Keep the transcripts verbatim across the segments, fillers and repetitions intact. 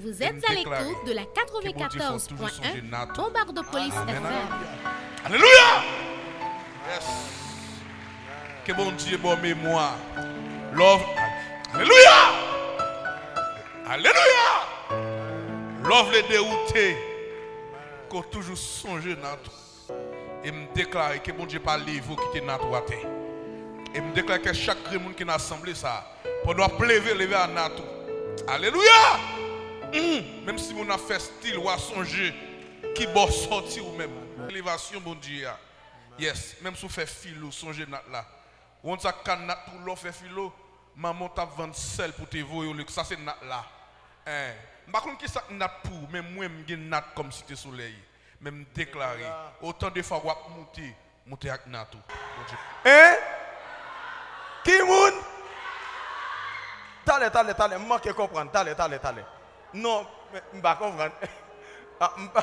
Vous êtes à l'écoute de la quatre-vingt-quatorze point un Bombardopolis F M. Alelouya! Yes! Ke Bondye ba w memwa. Love. Alelouya! Alelouya! Love le dewoute. Ke w toujou sonje Natou. E m deklare ke Bondye pa leve w kite Natou atè. E m deklare ke chak grenn moun ki nan asanble sa a, pandan w ap leve, leve a Natou. Alelouya! Mm, menm si moun ap fè stil, w a sonje ki bò w sòti ou menm. Elevasyon Bondye a. Yes, menm si w fè filo, sonje Nat la. Ou konn sa k ka Nat pou lè w fè filo? Manman w t ap vann sèl pou te voye w li. Sa se Nat la. Hein. M pa konn ki sa k Nat pou ou, men mwen m gen Nat kòm site solèy. Men m deklare, otan de fwa w ap moute, moute ak Nat ou. Bondye. Hein? Ki moun? Talè, talè, talè, m manke konprann. Talè, talè, talè. Non, men m pa konprann. Ah, m pa,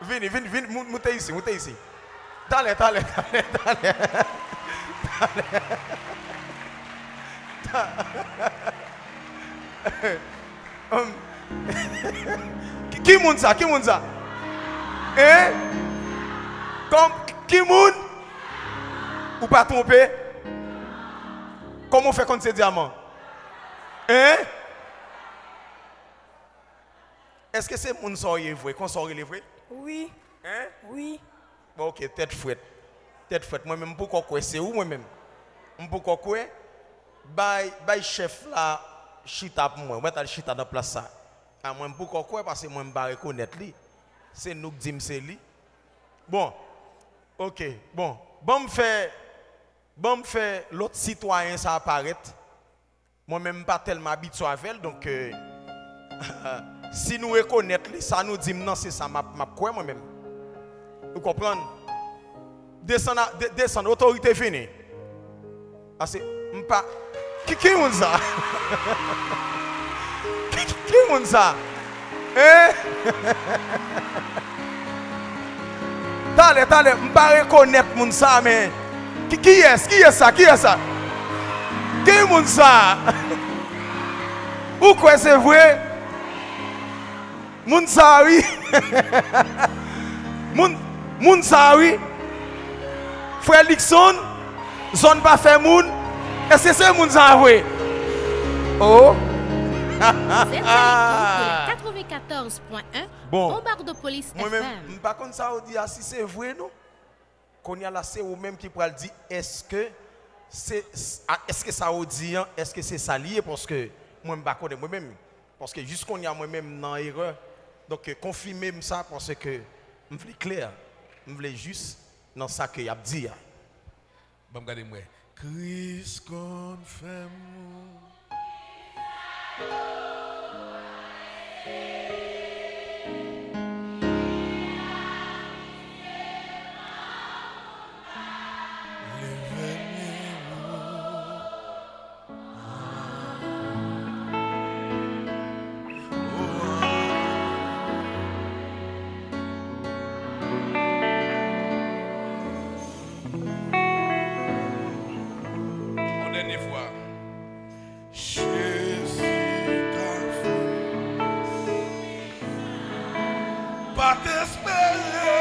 vini, vini, vini, mou-, moute isi, moute isi. Talè, talè, talè, talè. Talè. Ta-, Hum. Ki, ki moun sa? Ki moun sa? Hein? Kòm, ki moun? Ou pa twonpe? Kòman w fè konn se dyaman? Hein? Èske se moun sa w ye vre? Konsa w rele vre? Wi. Hein? Wi. Bon, ok, tèt frèt. Tèt frèt. Mwen menm, m poko kwè se ou, mwen menm. M poko kwè. Bay, bay chèf la chita pou mwen. Mwen t al chita nan plas sa. A, mwen, m poko kwè, paske mwen, m pa rekonèt li. Se nou k di m se li. Bon. Ok. Bon. Ban m fè, ban m fè lòt sitwayen sa a parèt. Mwen menm, m pa tèlman abitye avè l, donk, euh, si nou rekonèt li, sa nou di m nan, se sa m ap, m ap kwè mwen menm. Ou konprann? Desann, a, de-, desann, otorite vini. Pase, m pa, ki, ki moun sa? Ki, ki, ki moun sa? Hein? Talè, talè, m pa rekonèt moun sa, men ki, kiyès, kiyès sa, kiyès sa? Ki moun sa? Ou kwè se vre? Moun sa, wi. Moun, moun sa, wi. Frè Luckson, zòn pa fè moun. Èske se moun sa vre? Oh. Vous êtes à l'écoute de la quatre-vingt-quatorze point un Bon, Bombardopolis mwen menm, F M. M pa konn sa w di a, si se vre, non. Kounye a la, se ou menm ki pral di, èske se, a, èske sa w di an, èske se sa li ye? Paske mwen, m pa konnen mwen menm. Paske jis kounye a, mwen menm, m nan erè. Donk, konfime m sa, paske m vle klè. M vle jis nan sa ke y ap di a. Ban m gade m wè. Kris konn fè m. Leve m byen wo. Yon dènye fwa. Jezi ka fè. Pa t espere.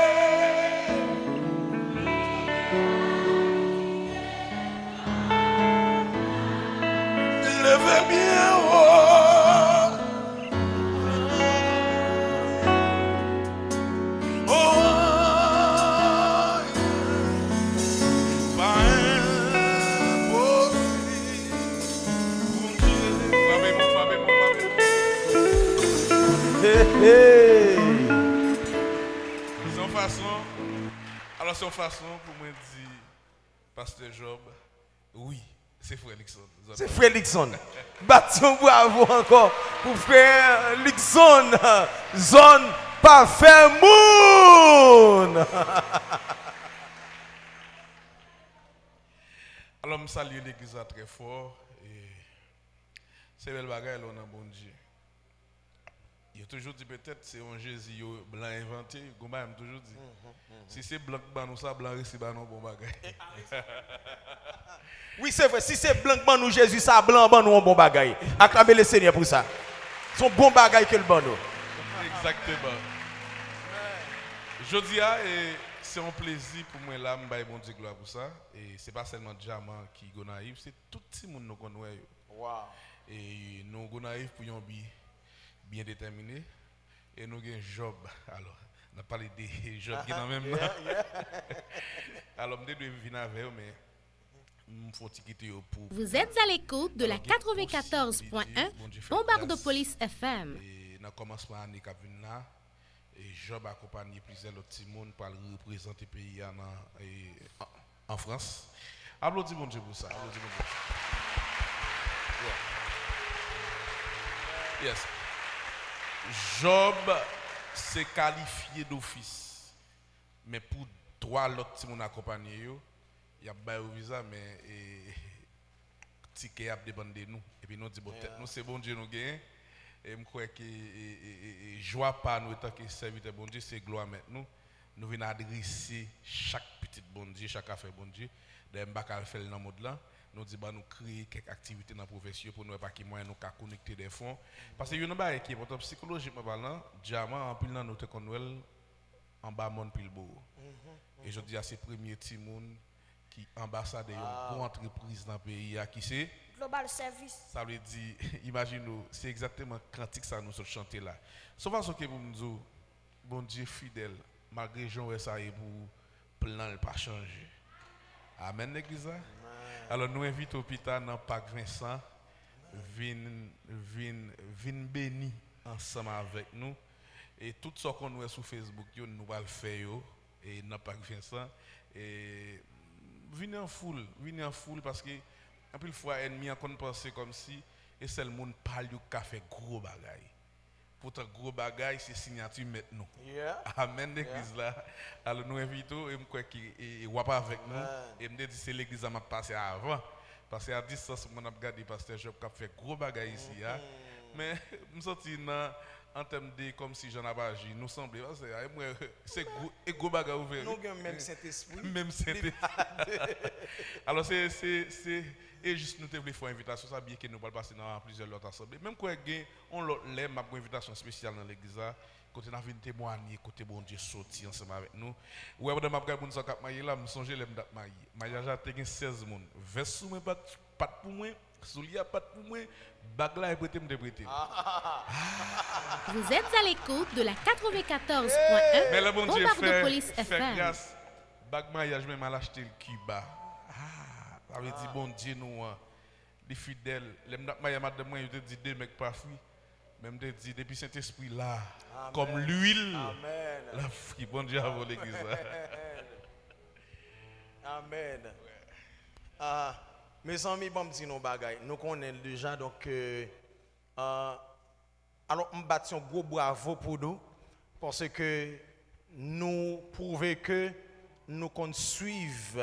Leve byen wo. Oh, pa enposib. Bondye. Frape pou, frape pou, frape pou. Hey, hey. Se yon fason, alò se yon fason pou mwen di Pastè Job, wi, se frè Luckson. Se frè Luckson. Bat yon bravo ankò pou frè Luckson. Zòn pa fè moun. Alò, m salye legliz la trè fò. E se bèl bagay lè w nan Bondye. Yo toujou di petèt se yon Jezi yo blan envante, gon bagay m toujou di. Si se blan k ban nou sa, blan resi ba nou yon bon bagay. Wi, se vre, si se blan k ban nou Jezi sa, blan ban nou yon bon bagay. Aklame Lesenyè pou sa. Ton bon bagay ke l ban nou. Egzakteman. Jodi a, e, se yon plezi pou mwen la, m bay Bondye glwa pou sa. E se pa sèlman Dyaman ki Gonayiv, se tout timoun nou konn wè yo. Wow. E nou Gonayiv pou yon bi byen detèmine. E nou gen Jòb. Alò, n ap pale de Jòb ki nan menm nan. Yeah, yeah. Alò, m te dwe vin avè yo, men m fè yon ti kite yo pou. Vous êtes à l'écoute de la quatre-vingt-quatorze point un Bombardopolis F M. E nan kòmansman ane k ap vin la, e Jòb akonpanye plizyè lòt timoun pral reprezante peyi a nan, e, an, an Frans. Aplodi Bondye pou sa. Aplodi Bondye pou sa. Yeah. Yes. Jòb se kalifye dofis. Men pou twa lòt timoun akonpanye yo, y ap ba yo viza, men, e, tikè ap depann de nou. Epi nou di, bon, tèt nou, se Bondye nou genyen. E m kwè ke, e, e, e, e, jwa pa nou, etanke sèvitè Bondye, se glwa Mèt nou. Nou vin adrese chak pitit Bondye, chak afè Bondye. Dayè, m pa ka al fè l nan mond lan. Nou di, ban nou kreye kèk aktivite nan pwovens yo pou nou wè pa ki mwayen nou ka konekte dè fon. Paske youn nan bagay ki enpòtan, sikolojikman palan, Dyaman, anpil nan nou te konn wè l anba mòn Pilbowo. E jodi a, se premye timoun ki anbasadè yon gwo antrepriz nan peyi a, ki se Global Service. Sa vle di, imajine w, se egzakteman kantik sa nou sot chante la. Se yon fason ke pou m di w, Bondye fidèl, malgre jan w wè sa ye pou ou, plan l pa chanje. Amèn, legliz la. Alò, nou envite w pita nan Pak Vensan, vin, vin, vin beni ansanm avèk nou. E tout sa w konn wè sou Facebook yo, nou pral fè yo, e nan Pak Vensan. E vini an foul, vini an foul, paske anpil fwa ènmi an konn panse kòmsi e sèl moun pa l yo k ka fè gwo bagay. Poutan gwo bagay se siyati Mèt nou. Yeah. Amèn, legliz la. Alò nou envite w, e m kwè ke, e, e w ap avèk nou. E m te di se legliz la m ap pase avan. Paske a distans mwen ap gade pastè Jòb k ap fè gwo bagay isi a. Men m santi nan, an tèm de kòmsi jan n ap aji, nou sanble. Paske a, e mwen, se gwo, e gwo bagay ou fè. Nou gen menm Sentespri. Menm Sentespri. Alò se, se, se, e jis nou te vle fè yon envitasyon sa, byenke nou pral pase nan plizyè lòt asanble. Men m kwè gen yon lòt lè, m ap gen yon envitasyon espesyal nan legliz la, kote n a vin temwanye kote Bondye soti ansanm avèk nou. Ou wè, pandan m ap gade moun sa k ap marye la, m sonje lè m t ap marye. Maryaj la te gen sèz moun. Vès sou mwen pa t, pa t pou mwen, soulye a pa t pou mwen, bag la e prete m te prete l. Vous êtes à l'écoute de la quatre-vingt-quatorze point un Men lè Bondye fè, Bombardopolis fè F M. Gras, bag maryaj mwen m al achte l Kiba. Ah, sa vle di Bondye nou an, li fidèl. Lè m t ap marye a madanm mwen, yo te di de mèg pa fri. Men m te di, depi Sentespri la, kòm lwil, l ap fri. Bondye avè w, legliz la. Amèn. Ah, mezanmi, ban m di nou yon bagay. Nou konnen l deja, donk, euh, ah, alò, m bat yon gwo bravo pou nou, paske nou pwouve ke nou konn swiv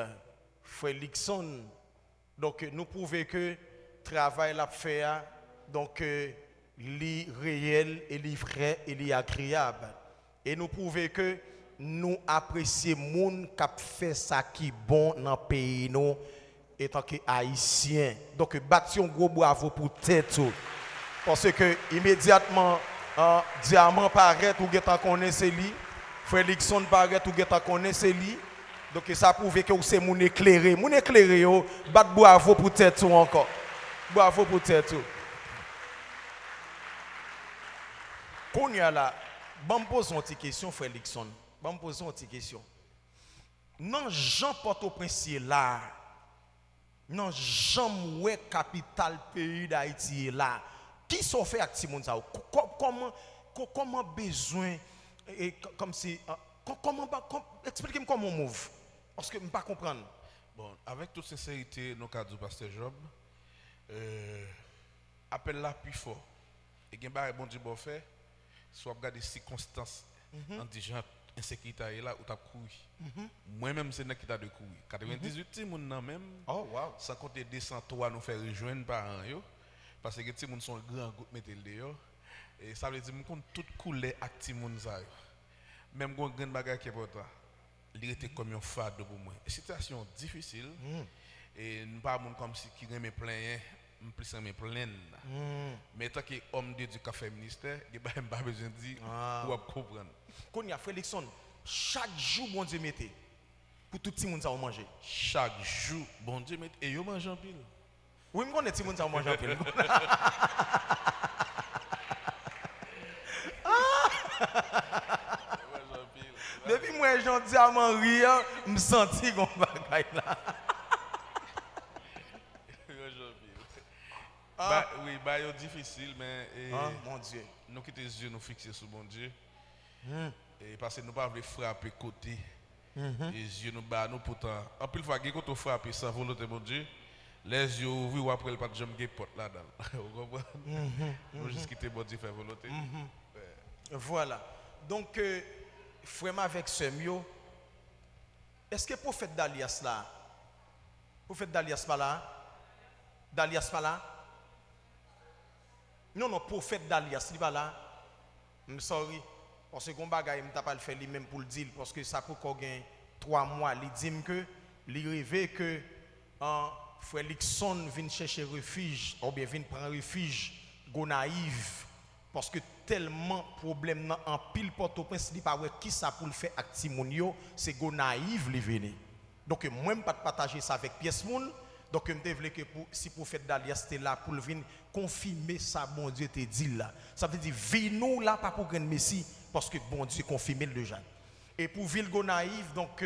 frè Luckson. Donk, nou pwouve ke travay l ap fè a, donk, li reyèl e li vrè e li agreyab. E nou pwouve ke nou apresye moun k ap fè sa ki bon nan peyi nou etanke Ayisyen. Donk, bat yon gwo bravo pou tèt ou. Paske imedyatman, ah, Dyaman parèt, ou gentan konnen se li. Frè Luckson parèt, ou gentan konnen se li. Donk, sa pwouve ke ou se moun eklere. Moun eklere yo, bat bravo pou tèt ou ankò. Bravo pou tèt ou. Kounye a la, ban m poze yon ti kesyon, frè Luckson. Ban m poze yon ti kesyon. Nan jan Pòtoprens ye la, nan jan m wè kapital peyi Dayiti ye la, kisa w fè ak timoun sa yo? Kò-, kò-, kòman, kò-, kòman bezwen, e, e, kò-, kòmsi, ah, kò-, kòman ba-, kò-, eksplike m kòman w move. Paske m pa konprann. Bon, avèk tout senserite, nou ka di w, pastè Jòb, euh, apèl la pi fò. E gen bagay Bondye ba w fè, si w ap gade sikonstans, an di jan ensekirite a ye la, ou t ap kouri. Mwen menm, se nan kita de kouri. Katrevendizwit timoun nan men m, san konte de san twa nou fè rejwenn paran yo, paske gen timoun se yon gran gout mete l deyò. E sa vle di, m konn tout koulè ak timoun sa yo. Men m gen yon grenn bagay ki enpòtan. Li rete kòm yon fado pou mwen. Sitiyasyon difisil. E m pa moun kòmsi ki renmen plenyen. M plis renmen plenn. Men tanke òm de Dye k ap fè ministè, gen bagay m pa bezwen di, ou ap konprann. Kounye a, frè Luckson, chak jou Bondye mete pou tout timoun sa yo manje. Chak jou Bondye mete, e yo manje anpil. Wi, m konnen timoun sa yo manje anpil. Depi m wè jan w di a, m anri an, m santi gon bagay la. Ba, wi, ba yo difisil, men e, ah, mon Dieu, nou kite zye nou fikse sou Bondye. E paske nou pa vle frape kote e zye nou ba nou, poutan anpil fwa gen kote w frape san volonte Bondye. Lè zye w ouvri, w ap wè l pa t janm gen pòt ladan l. Ou konprann? Nou jis kite Bondye fè volonte li. Vwala. Donk, euh, frè m avèk sè m yo, èske pwofèt Dalyas la? Pwofèt Dalyas pa la? Dalyas pa la? Non, non, pwofèt Dalyas, li pa la. M sorry. Paske gon bagay m ta pral fè li menm pou l di l, paske sa poko gen twa mwa, li di m ke li reve ke, an, frè Luckson vin chèche refij, oubyen vin pran refij Gonayiv, paske tèlman pwoblèm nan anpil Pòtoprens, li pa wè kisa pou l fè ak timoun yo, se Gonayiv li vini. Donk, mwen, m pa t pataje sa avèk pyès moun. Donk, m te vle ke pou, si pwofèt Dalyas te la pou l vin konfime sa Bondye te di l la. Sa vle di, vi nou la pa pou grenn mesi, paske Bondye konfime l deja. E pou vil Gonayiv, donk,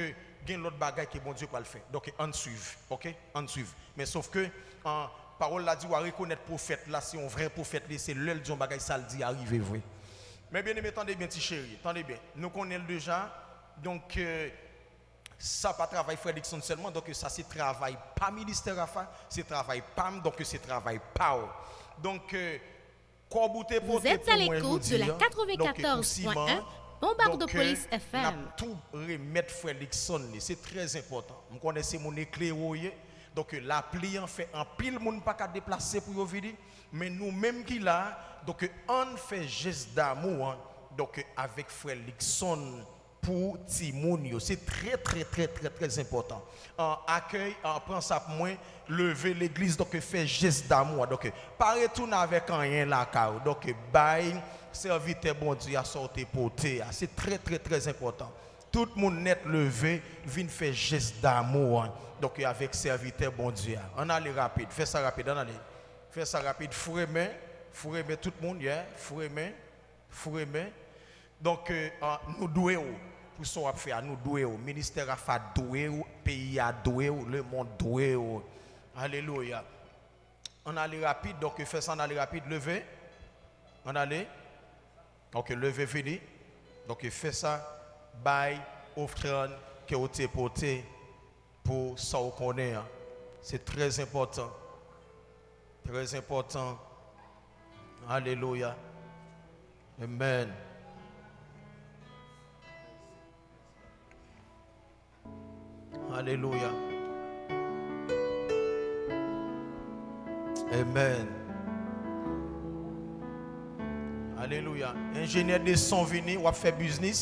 gen lòt bagay ke Bondye pral fè. Donk, ann swiv, oke? Ann swiv. Men sof ke, an, pawòl la di, w a rekonèt pwofèt la, se yon vrè pwofèt li, se lè l di yon bagay, sa l di a rive vre. Men byeneme, tande byen, ti cheri, tande byen. Nou konnen l deja. Donk, euh, Sa pa travay frè Luckson sèlman, donk sa se travay pa Ministè Rapha, se travay pa m, donk se travay pa w. Donk, euh, kòb ou te pote pou mwen jodi a, donk, ou siman, donk, euh, n ap tou remèt frè Luckson li, se trè enpòtan. M konnen se moun eklere w ye, donk, euh, lapli an fè anpil moun pa ka deplase pou yo vini, men nou menm ki la, donk, euh, ann fè jès damou an, donk, euh, avèk frè Luckson, pou timoun yo. Se trè, trè, trè, trè, trè enpòtan. An, akèy, an, pran sa pou mwen, leve legliz, donk fè jès damou a. Donk, pa retounen avèk anyen lakay ou. Donk, bay sèvitè Bondye a sa w te pote a. Se trè, trè, trè enpòtan. Tout moun nèt leve, vin fè jès damou a. Donk, avèk sèvitè Bondye a. Ann ale rapid, fè sa rapid, ann ale. Fè sa rapid, foure men, foure men tout moun, yeah, foure men, foure men. Donk, euh, an, nou dwe w pou sa w ap fè a, nou dwe w. Ministè Rapha dwe w, peyi a dwe w, lemonn dwe w. Alelouya. Ann ale rapid, donk fè sa, ann ale rapid, leve. Ann ale. Oke, leve vini. Donk fè sa, bay ofrann ke w te pote pou sa w konnen an. Se trè enpòtan. Trè enpòtan. Alelouya. Amen. Alelouya. Amen. Alelouya. Enjenyè de son vini, w ap fè biznis.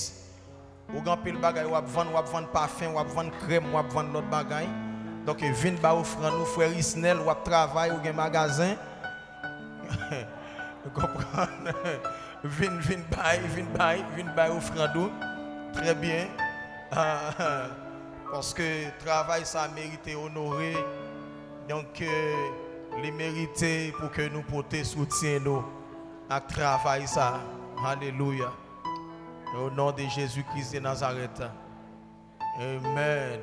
Ou gen anpil bagay w ap vann, w ap vann pafen, w ap vann krèm, w ap vann lòt bagay. Donk, vin ba ofrann ou, frè Risnel, w ap travay, ou gen magazen. Ou konprann? Vin, vin bay, vin bay, vin bay ofrann ou. Trè byen. Paske travay sa merite onore. Donk, euh, li merite pou ke nou pote soutyen nou ak travay sa. Alelouya. Au nom de Jésus-Christ de Nazareth. Amen.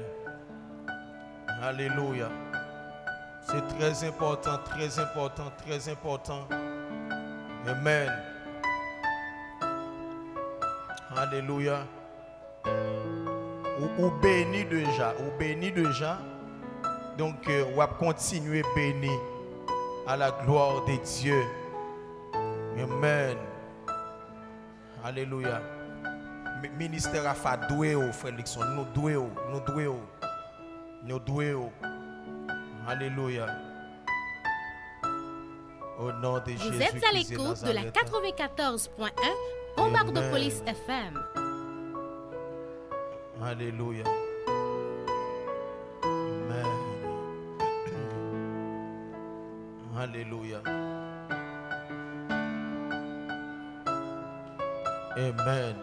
Alelouya. Se trè enpòtan, trè enpòtan, trè enpòtan. Amen. Alelouya. Ou, ou beni deja, ou beni deja. Donk, euh, w ap kontinye beni. À la gloire de Dieu. Amen. Alelouya. Mi-, ministè Rapha dwe w, frè Luckson. Nou dwe w, nou dwe w. Nou dwe w. Alelouya. Au nom de Jésus-Christ de Nazareth. Vous êtes à l'écoute de la quatre-vingt-quatorze point un Bombardopolis F M. Alelouya. Amen. Alelouya. Amen.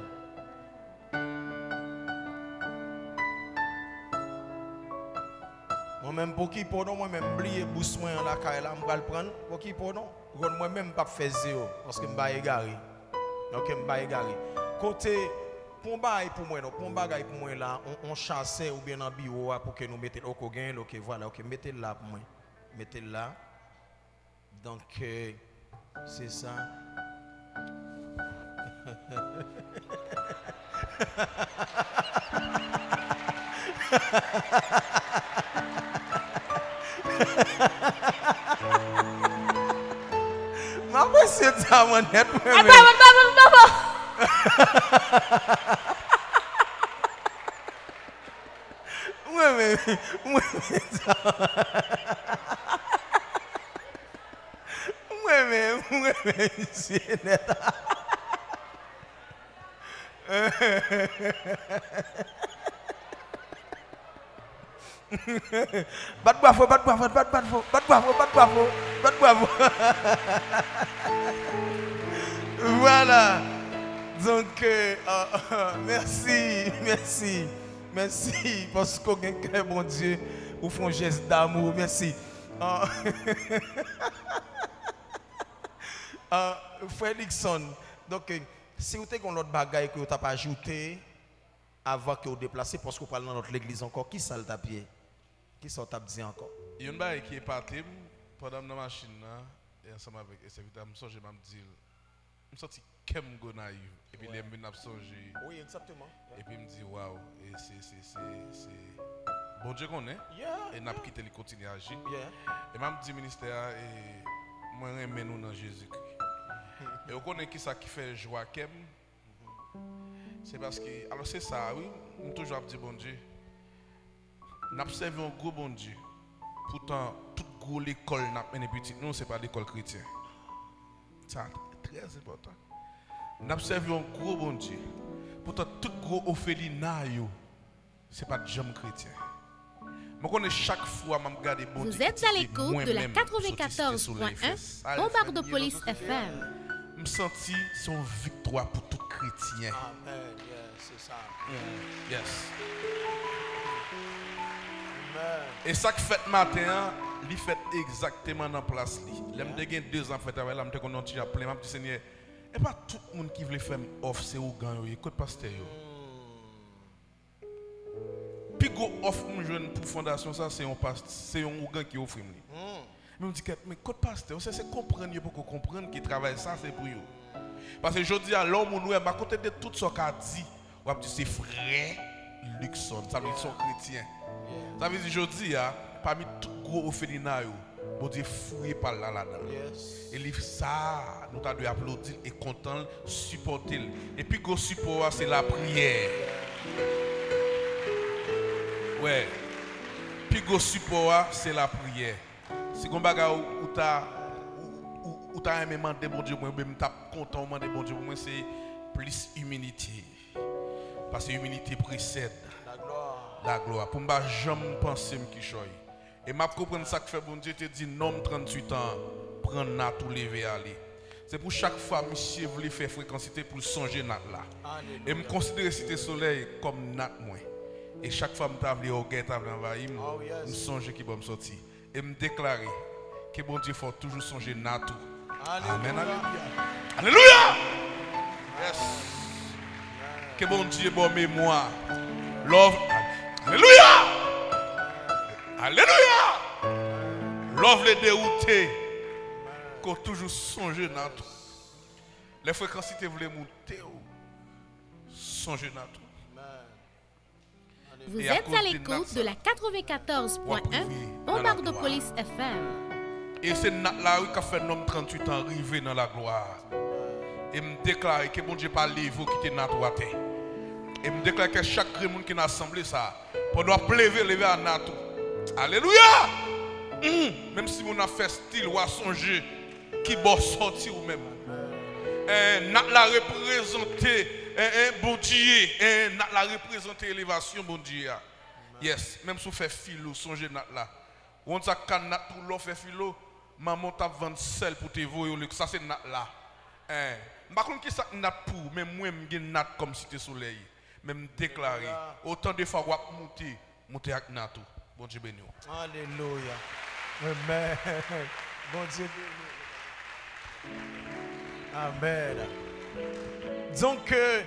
Mwen menm, pokipo non, mwen menm, m bliye bous mwen an lakay la, m pral pran l, pokipo non. Ou konn mwen menm, m p ap fè zewo, paske m pa egare. Ok, m pa egare. Kote, pran bagay pou mwen non, pran bagay pou mwen la, on, on chasè oubyen nan biwo a pou ke nou mete l. Ok, ou genyen l, ok, vwala, ok, mete l la pou mwen. Mete l la. Donk, euh, se sa. M apresye di sa mwen nèt, mwen menm. Al pa, al pa, al pa, al pa. Mwen menm, mwen menm sa. Mwen menm, mwen menm, misye nèt. Bat bravo, bat bravo, bat, bat bravo, bat bravo, bat bravo, bat bravo. Voilà. Donk, euh, euh, mèsi, mèsi, mèsi, paske w gen kè Bondye, ou fè yon jès damou, mèsi. Ah. Ah, frè Luckson, donk, si w te gen yon lòt bagay ke w t ap ajoute avan ke w deplase, paske w pral nan lòt legliz ankò, ki sa l t ap ye? Ki sa w t ap di ankò? Yon bagay ki epate m, pandan m nan machin nan, e ansanm avèk e sèvitè a, m sonje m ap di l, m santi kè m Gonayiv. Epi lè m vin ap sonje. Wi, egzakteman. Epi m di, waw, e se, se, se, se, Bondye konnen. Yeah, e n ap kite li kontinye aji. Yeah. E m ap di ministè a, e mwen renmen nou nan Jezikri. E ou konnen ki sa ki fè jwa kè m? Se paske, alò se sa, wi, m toujou ap di Bondye, n ap sèvi yon gwo Bondye. Poutan, tout gwo lekòl n ap mennen pitit nou, se pa lekòl kretyen. Sa trè enpòtan. N ap sèvi yon gwo Bondye. Poutan, tout gwo ofelina yo, se pa t janm kretyen. Mwen konnen chak fwa m ap gade Bondye ki kite mwen menm soti Site Solèy fè sa l fè m ye nan sosyete a, m santi se yon viktwa pou tout kretyen. Amen. Yes. Se sa. Mm, yes. Amen. E sa k fèt maten an, li fèt egzakteman nan plas li. Lè m te gen dezan ap fè travay la, m te konn yon ti jan plenn, m ap di, Senyè, e pa tout moun ki vle fè m òf, se ougan yo ye. Kot pastè yo? Pi gwo òf m jwenn pou fondasyon sa, se yon past-, se yon ougan ki ofri m li. Men m di, kèt, men kot pastè yo? Se, se konprann yo poko konprann ke travay sa se pou yo. Paske jodi a, lè yon moun wè m akote de tout sa w ka di, w ap di se frè Luckson, sa vle di se yon kretyen. Sa vle di jodi a, pami tout gwo ofelina yo, Bondye fouye pa l la ladan l. E li sa, nou ta dwe aplodi l e kontan l, sipòte l. E pi gwo sipò a, se lapriyè. Wè. Pi gwo sipò a, se lapriyè. Si gon bagay ou, ou ta, ou, ou, ou ta renmen mande Bondye pou mwen, oubyen m t ap kontan ou mande Bondye pou mwen, se plis imilite. Paske imilite presèd laglwa. Pou m pa janm panse m kichòy. E m ap konprann sa k fè Bondye te di nonm tranntuit an, pran nat ou leve ale. Se pou chak fwa misye vle fè frekansite pou l sonje nat la. E m konsidere Site Solèy kòm nat mwen. E chak fwa m ta vle ògèy ta vle anvayi m, m sonje ki bò m sòti. E m deklare ke Bondye fè w toujou sonje nat ou. Amèn, alelouya. Alelouya! Yes. Ke Bondye ba w memwa. Love. Alelouya! Alelouya! Lè w vle dewoute, ke w toujou sonje nat ou. Lè frekansite vle moute w, sonje nat ou. Vous êtes à l'écoute de la quatre-vingt-quatorze point un Bombardopolis F M. E se nat la, wi, k ap fè nonm tranntuit an rive nan laglwa. E m deklare ke Bondye pa leve w kite nat ou atè. E m deklare ke chak grenn moun ki nan asanble sa a, pandan w ap leve, leve a nat ou. Alelouya! Hmm, menm si moun ap fè stil, w a sonje ki bò sòti ou menm. Eh, nat la reprezante, eh, eh, Bondye. Eh, nat la reprezante elevasyon Bondye a. Yes, menm si w fè filo, sonje nat la. Ou konn sa k ka nat pou lè w fè filo? Manman w t ap vann sèl pou te voye w li. Sa se nat la. Hein. M pa konn ki sa k nat pou ou, men mwen, m gen nat kòm site solèy. Men m deklare, otan de fwa w ap moute, moute ak nat ou. Bondye beni w. Alelouya. Amen. Bondye beni. Amen. Donk, euh,